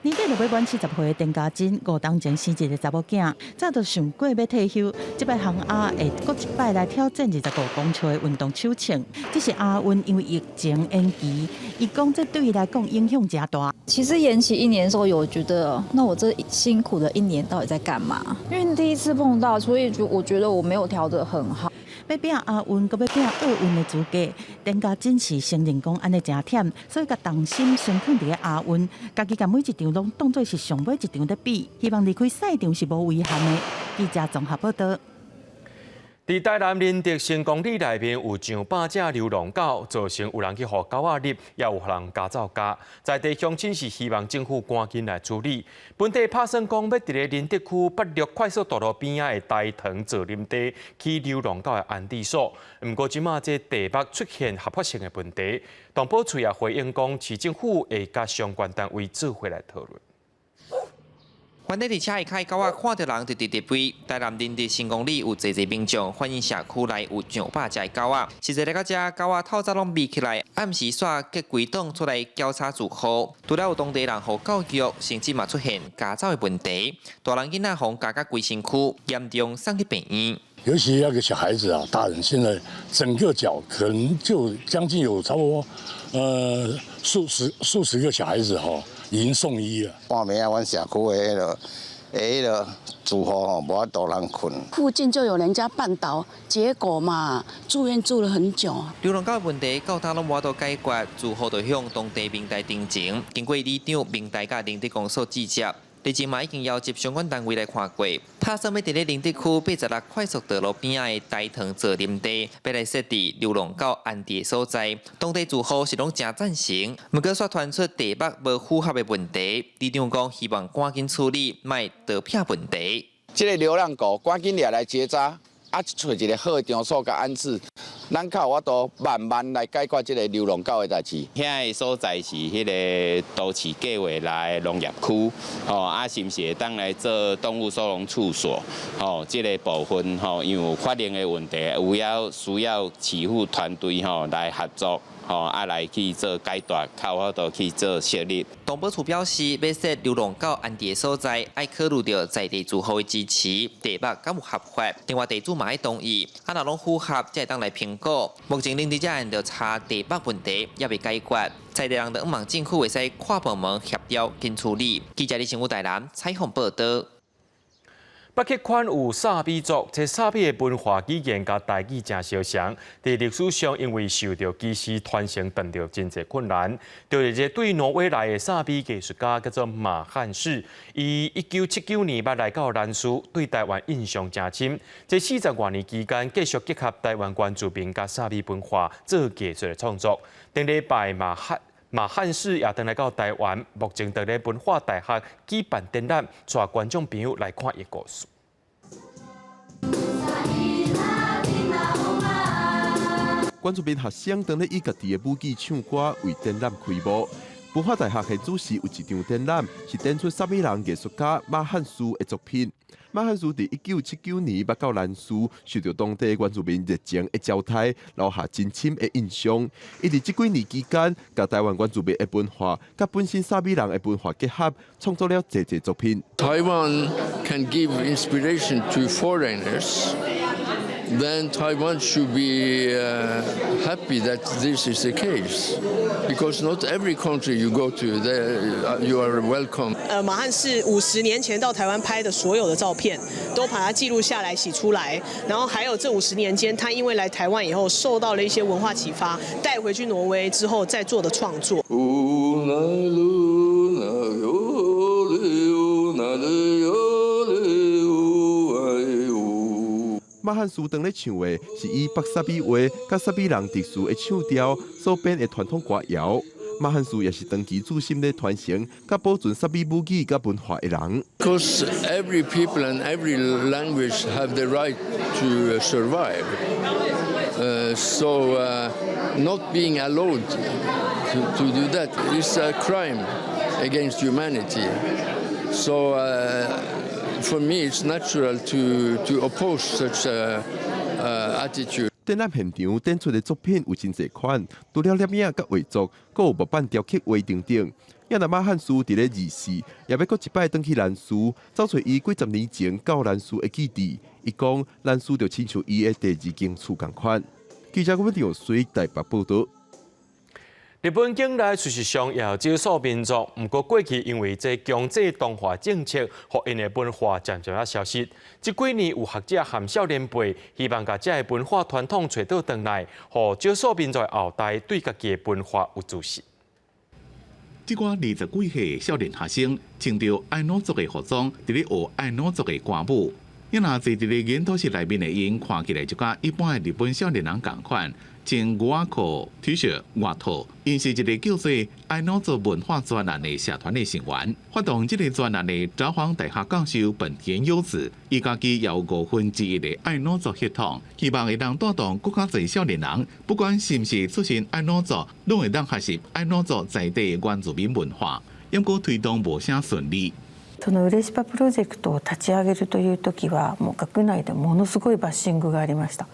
年底就欲滿70歲的陳嘉真，5冬前生一个查某囝，早就想過欲退休。這擺杭亞會閣一擺來挑戰25公尺的運動手槍，只是亞運因為疫情延期，伊講這對伊來講影響誠大。其實延期一年的時候，有覺得那我這辛苦的一年到底在幹嘛？因為第一次碰到，所以就我覺得我沒有調得很好。欲拚亞運，閣欲拚奧運的資格，陳嘉真是承認講按呢誠忝，所以共重心先放佇个亞運，家己共每一場攏當做是上尾一場咧比，希望離開賽場是無遺憾的。記者綜合報導。佇台南仁德成功里內面有上百隻流浪狗，造成有人去予狗仔獵，也有予人咬走咬。在地鄉親是希望政府趕緊來處理。本地拍算講，欲佇咧仁德區八六快速道路邊仔的大藤造林地起流浪狗的安置所。毋過這馬這地目出現合法性的問題，動保處也回應講，市政府會佮相關單位做伙來討論。原來佇車下跤的狗仔看著人就直直飛。台南仁德成功里有濟濟民眾反映社區內有上百隻狗仔，實際來到遮，狗仔透早攏圍起來，暗時煞結規黨出來交叉住戶。除了有當地人予教育，甚至嘛出現咬走的問題，大人囡仔予咬甲規身軀，嚴重送去病院。尤其那個小孩子啊，大人現在整個腳可能就將近有差不多，數十個小孩子哈，已經送醫了。半暝啊，阮社區的彼个，彼个住戶吼，無法度通睏。附近就有人家絆倒，結果嘛，住院住了很久。流浪狗的問題到今攏無法度解決，住戶就向當地明代陳情，經過里長、明代佮仁德公所指責。日前嘛已經邀集相關單位來看過，打算欲佇咧仁德區86快速道路邊仔的大藤造林地，欲來設置流浪狗安置的所在。當地住戶是攏誠贊成，毋過煞傳出地目無符合的問題。里長講希望趕緊處理，莫倒避問題。這个流浪狗趕緊掠來結紮，啊，揣一个好的場所共安置，咱較有法度慢慢來解決這个流浪狗的代誌。遐个所在是彼个都市計劃內的農業區，吼啊，是毋是會當來做動物收容處所？吼，這个部分吼，因為有法令的問題，有要需要市府團隊吼來合作，吼啊來去做解答，較有法度去做設立。動保處表示，欲設流浪狗安置的所在，愛考慮著在地住戶的支持，地目敢有合法，另外地主嘛愛同意，啊若攏符合，才會當來評估。目前寧德這案就查地目問題，猶未解決，在地人就向望政府會使跨部門協調緊處理。記者李新武台南採訪報導。北極圈有薩米族，這薩米的文化語言佮台語誠相像。佇歷史上，因為受著歧視，傳承斷著真濟困難。就是這對挪威來的薩米藝術家叫做馬漢士，伊1979年捌來到蘭嶼，對台灣印象誠深。這40外年期間，繼續結合台灣原住民佮薩米文化做藝術的創作。頂禮拜馬漢士也轉來到台灣，目前佇咧文化大學舉辦展覽，帶觀眾朋友來看伊的故事。原住民學生當咧以家己的母語唱歌，為展覽開幕。文化大學系主時有一場展覽，是展出薩米人藝術家馬漢士的作品。馬漢士佇1979年捌到蘭嶼，受著當地原住民熱情的招待，留下真深的印象。伊佇這幾年期間，共台灣原住民的文化，佮本身薩米人的文化結合，創作了濟濟作品。 Taiwan can give inspiration to foreigners. Then Taiwan should be happy that this is the case, because not every country you go to, you are welcome. 馬漢士50年前到台灣拍的所有的照片，都把它記錄下來、洗出來。然後還有這50年間，他因為來台灣以後受到了一些文化啟發，帶回去挪威之後再做的創作。馬漢士當咧唱的是以北薩米話佮薩米人特殊的唱調所編的傳統歌謠。馬漢士也是長期注心咧傳承佮保存薩米母語佮文化的人。 Because every people and every language have the right to survive. So not being allowed to do that is a crime against humanity. So for me, it's natural to oppose such a attitude. 展覽現場展出的作品有真濟款，除了攝影佮畫作，閣有木板雕刻畫等等。也若馬漢士佇咧二世，也欲閣一擺轉去蘭嶼，找揣伊幾十年前到蘭嶼的記憶。伊講蘭嶼就親像伊的第二間厝仝款。記者郭文水台北報導。日本境內事實上也有少數民族，毋過過去因為這強制同化政策，予𪜶的文化漸漸仔消失。這幾年有學者和少年輩希望共這个文化傳統揣倒轉來，予少數民族的後代對家己的文化有自信。這寡20幾歲少年學生穿著愛努族的服裝，佇咧學愛努族的歌舞。伊若坐佇咧研討室內面的𪜶，看起來就佮一般的日本少年人仝款，穿牛仔褲、T 恤、外套。𪜶是一个叫做愛努族文化專案的社團的成員。發動這个專案的札幌大學教授本田優子，伊家己也有1/5的愛努族血統，希望會當帶動閣較濟少年人，不管是毋是出身愛努族，攏會當學習愛努族在地原住民文化。毋過推動無啥順利。そのウレシパプロジェクトを立ち上げるという時はもう学内でものすごいバッシングがありました。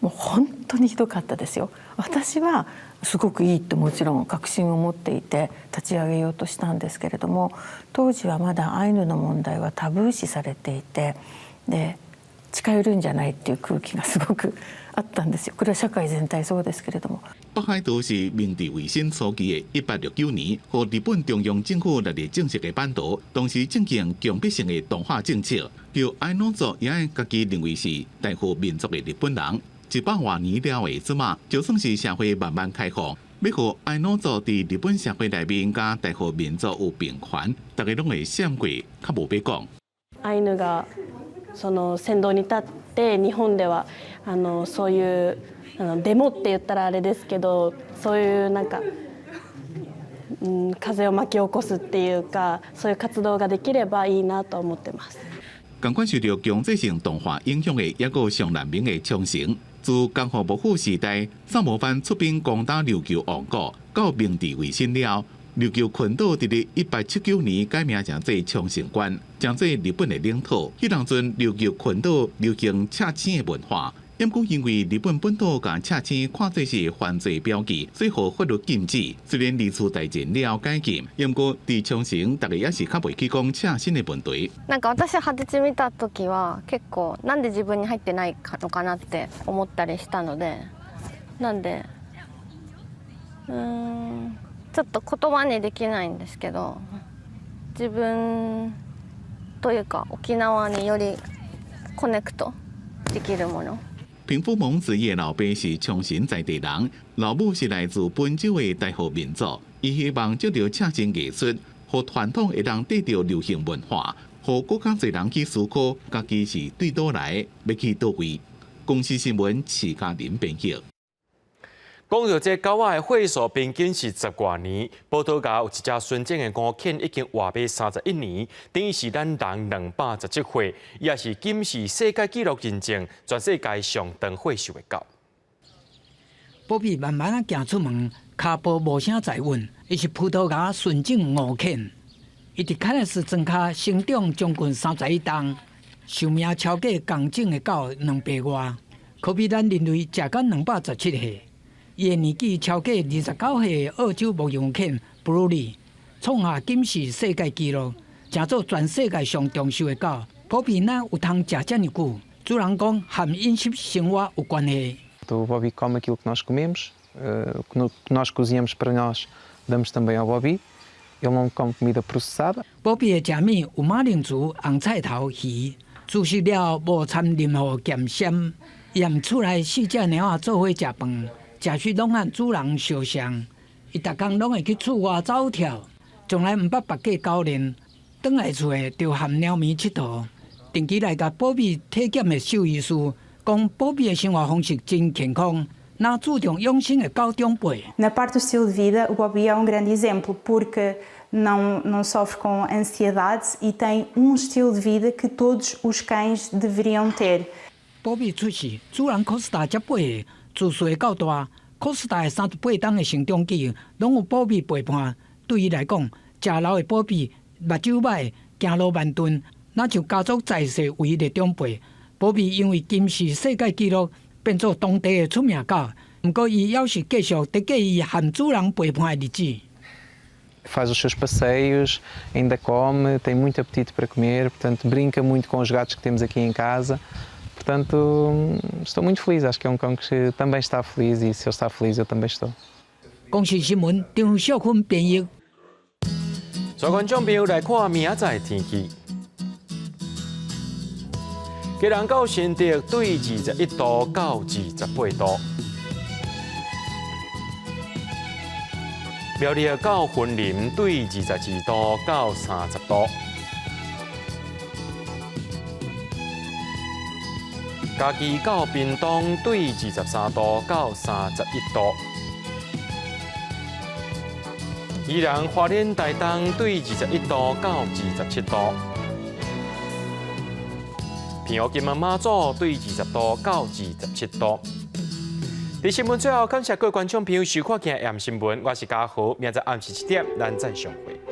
もう本当にひどかったですよ。私はすごくいいともちろん確信を持っていて立ち上げようとしたんですけれども、当時はまだアイヌの問題はタブー視されていて、で近寄るんじゃないっていう空気がすごくあったんですよ。これは社会全體そうですけれども。北海道是明治維新初期的1869年，予日本中央政府列入正式的版圖，當時進行強迫性的同化政策，叫愛努族也愛家己認為是大和民族的日本人。100外年了的這馬，就算是社會慢慢開放，欲予愛努族佇日本社會內面佮大和民族有平權，大家攏會閃過，較無欲講。アイヌがその先頭に立って日本ではそういうデモって言ったらあれですけど、そういうなんか、風を巻き起こすっていうか、そういう活動ができればいいなと思ってます。仝款受著強制性同化影響的，猶閣有上難民的沖繩。自江戶幕府時代，薩摩藩出兵攻打琉球王國，到明治維新了，琉球群島佇咧1879年改名成做沖繩縣，成做日本的領土。彼當陣琉球群島流行赤青的文化，毋過因為日本本土共赤星看做是犯罪標記，所以予法律禁止。雖然二次大戰了後解禁，毋過佇沖繩，大家猶是較袂記講赤星的問題。なんか私二十歳見た時は結構なんで自分に入ってないのかなって思ったりしたので、なんでちょっと言葉にできないんですけど、自分というか沖縄によりコネクトできるもの。平夫萌子的老爸是沖繩在地人，老母是來自本州的大和民族。伊希望藉著赤星藝術，予傳統會當綴著流行文化，予閣較濟人去思考，家己是對佗來，欲去佗位。公視新聞徐嘉玲編譯。講著這狗仔的歲數平均是十外年，葡萄牙有一隻純種的獒犬已經活欲31年，等於是咱人217歲，也是金氏世界紀錄認證全世界上長歲數的狗。波比慢慢仔行出門，跤步無啥在穩。伊是葡萄牙純種獒犬，伊佇凱納斯莊跤生長將近31冬，壽命超過仝種的狗2倍外，可比咱人類食到217歲。伊的年紀超過29歲的澳洲牧羊犬布魯利，創下金氏世界紀錄，成做全世界上長壽的狗。波比哪有通食遮爾久？主人講和飲食生活有關係。 O Bobby come aquilo que nós comemos, o que nós cozinhamos para nós, damos também ao Bobby. Ele não come comida processada. 波比的食物有馬鈴薯、紅菜頭、魚，煮熟了無摻任何鹹鹹。伊和厝內四隻貓仔做伙食飯。食食攏和主人相像，伊逐工攏會去厝外走跳，從來毋捌縛過鉤鏈。轉來厝的就和貓咪𨑨迌。定期來共波比體檢的獸醫師講，波比的生活方式真健康，若注重養生的狗長輩。 Na parte do estilo de vida, o Bobby é um grande exemplo, porque não sofre com ansiedade e tem um estilo de vida que todos os cães deveriam ter. 波比出世，主人科斯達才8歲，自細到大，科斯達的38冬的成長期，攏有波比陪伴。對伊來講，食老的波比目睭䆀，行路慢鈍，若像家族在世唯一的長輩。波比因為金氏世界紀錄，變做當地的出名狗。毋過伊猶是繼續佇過伊和主人陪伴的日子。 Faz os seus passeios, ainda come, tem muito apetite para comer, portanto brinca muito com os gatos que temos aqui em casa. Portanto, estou muito feliz, acho que é um cão que também está feliz e se ele está feliz eu também estou. 公視新聞張少坤編譯。所觀眾朋友來看明仔載天氣。基隆到新竹對21度到28度。苗栗到雲林對22度到30度。嘉義到屏東對23度到31度。宜蘭花蓮台東對21度到27度。澎湖金門馬祖對20度到27度。佇新聞最後，感謝各位觀眾朋友收看今日新聞，我是嘉豪，明仔暗時7點，咱再相會。